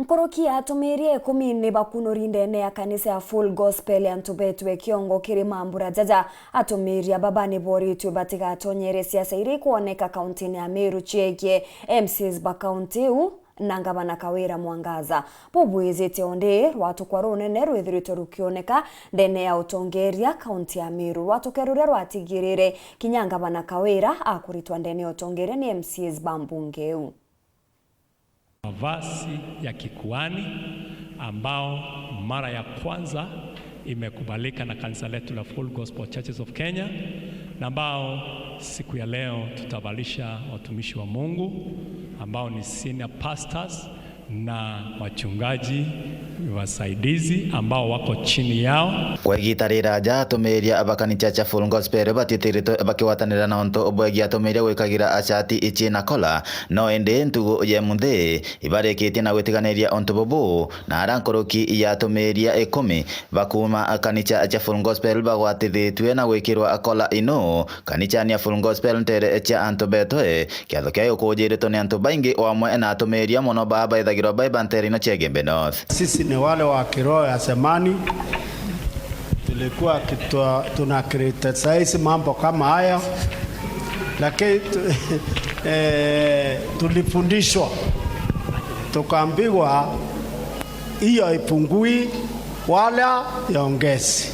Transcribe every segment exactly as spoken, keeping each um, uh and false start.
Nkuruki ya atumiria ikumi ni bakunuri ndene ya kanisa ya Full Gospel ya Ntubetwe Kiongo kiri mambura jaja. Atumiria baba ni boritwe batigatonyere siasa iria ikwoneka kauntini ya Meru ciegie M C As ba kaunti iu na ngavana Kawira Mwangaza. Bubwizite undi rwatukwa runene rwithiritwe rukioneka ndene ya utongeria kaunti ya Meru. Rwatuke ruria rwatigirire kinya ngavana Kawira akuritwa ndene ya utongeria ni M C As ba mbunge iu. Mavazi ya kikuhani ambao mara ya kwanza imekubalika na kanisa letu la Full Gospel Churches of Kenya, na ambao siku ya leo tutavalisha watumishi wa Mungu ambao ni senior pastors na wachungaji wasaidizi ambao wako chini yao. Kwa igita riraja, atumiria ba kanisa cia Full Gospel batitiritwe bakigwatanira na untu bwegie atumiria gwikagira acati ici na kola, no indi ntugu ya munthi ibarikitie na gwitiganiria untu bubu, na ara nkuruki ya atumiria ikumi bakuma kanisa cia Full Gospel bagwatithitue na gwikirwa kola inu kanisani ya Full Gospel ntere cia Ntubetwe. Kiatho kiu gikujiritwe ni antu baingi o amwe na atumiria mono baa baithagirwa bai ba ntere ino cia Igembe North. Sisi ni wale wa kiroho ya zamani. Tulikuwa kitu-, tuna criticize mambo kama haya, lakini tu-, eh, tulifundishwa, tukaambiwa hiyo ipungui wala iongezi.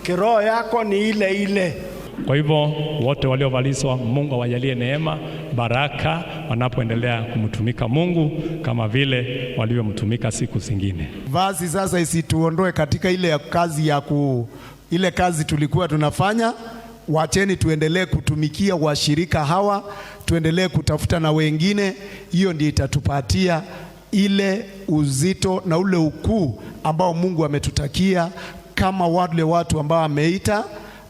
Kiroho yako ni ile ile. Kwa hivyo, wote waliovalishwa, Mungu awajalie neema, baraka, wanapoendelea kumtumika Mungu kama vile walivyomtumika siku zingine. Vazi sasa isituondoe katika ile ya kazi ya ku-, ile kazi tulikuwa tunafanya. Wacheni tuendelee kutumikia washirika hawa, tuendelee kutafuta na wengine. Hiyo ndio itatupatia ile uzito na ule ukuu ambao Mungu ametutakia kama wale watu ambao ameita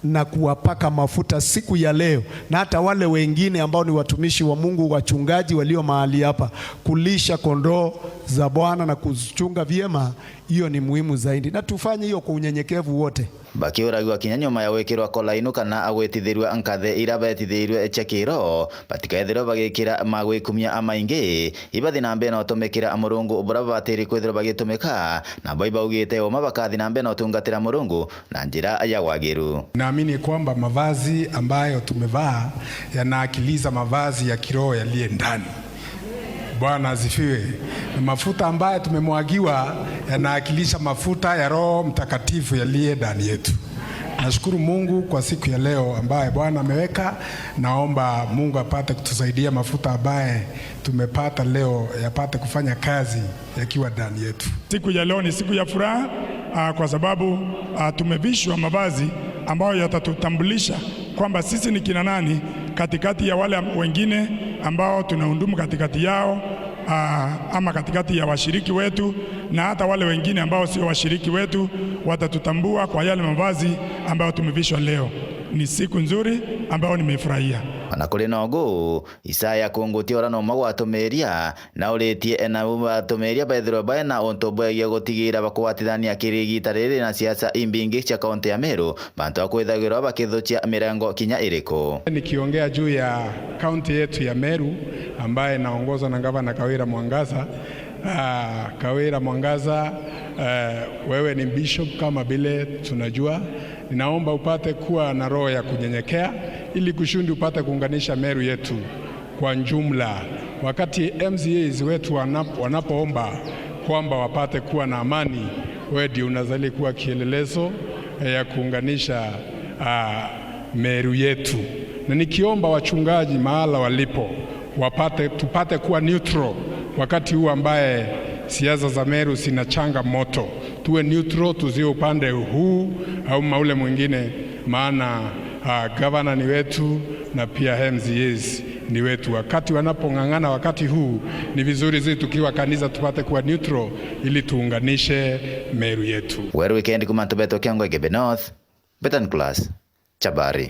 na kuwapaka mafuta siku ya leo, na hata wale wengine ambao ni watumishi wa Mungu, wachungaji walio mahali hapa, kulisha kondoo za Bwana na kuzichunga vyema, hiyo ni muhimu zaidi, na tufanye hiyo kwa unyenyekevu wote. Bakiuragua kinya nyuma ya gwikirwa kola inu kana gwitithirua nkathe ira betithirue cia kiroho, batikethirwe bagikira magwikumia amaingi, ibathi na mbere na utumikira Murungu buria babatiri kwithirwa bagitumika, nabo ibaugite uma bakathi na mbere na utungatira Murungu na njira ya wagiru. Naamini kwamba mavazi ambayo tumevaa yanaakilisha mavazi ya kiroho yaliye ndani. Bwana asifiwe. Na mafuta ambayo tumemwagiwa yanaakilisha mafuta ya Roho Mtakatifu yaliye ndani yetu. Nashukuru Mungu kwa siku ya leo ambaye Bwana ameweka. Naomba Mungu apate kutusaidia mafuta ambaye tumepata leo yapate kufanya kazi yakiwa ndani yetu. Siku ya leo ni siku ya furaha, ah, kwa sababu, ah, tumevishwa mavazi ambayo yatatutambulisha kwamba sisi ni kina nani katikati ya wale wengine ambao tunahudumu katikati yao, ah, ama katikati ya washiriki wetu, na hata wale wengine ambao sio washiriki wetu watatutambua kwa yale mavazi ambayo tumevishwa leo. Ni siku nzuri ambayo nimeifurahia. Ona kuri na ugu, Isaya Kunguti ura no umwe wa atumiria, na uritie na atumiria bethirwe bae na untu bwegie gutigira bakugwatithania kiri igita riri na siasa imbingi cia kaunti ya Meru, bantu bakwithagirwa bakithukia mirengo kinya iriku. Nikiongea juu ya kaunti yetu ya Meru ambaye inaongozwa na Gavana Kawira Mwangaza, ah, Kawira Mwangaza, eh, wewe ni bishop kama vile tunajua. Ninaomba upate kuwa na roho ya kunyenyekea ili kusudi upate kuunganisha Meru yetu kwa jumla. Wakati M C As wetu wanap-, wanapoomba kwamba wapate kuwa na amani, wewe ndio unastahili kuwa kielelezo, eh, ya kuunganisha, ah, Meru yetu. Na nikiomba wachungaji mahala walipo, wapate, tupate kuwa neutral wakati huu ambaye siasa za Meru zina changamoto. Tuwe neutral, tusiwe upande huu au ule mwingine, maana, ah, gavana ni wetu na pia M C As ni wetu. Wakati wanapong'ang'ana wakati huu, ni vizuri sisi tukiwa kanisa tupate kuwa neutral ili tuunganishe Meru yetu. Weru weekend kuma Ntubetwe Kiongo Igembe North, Betan Class, Chabari.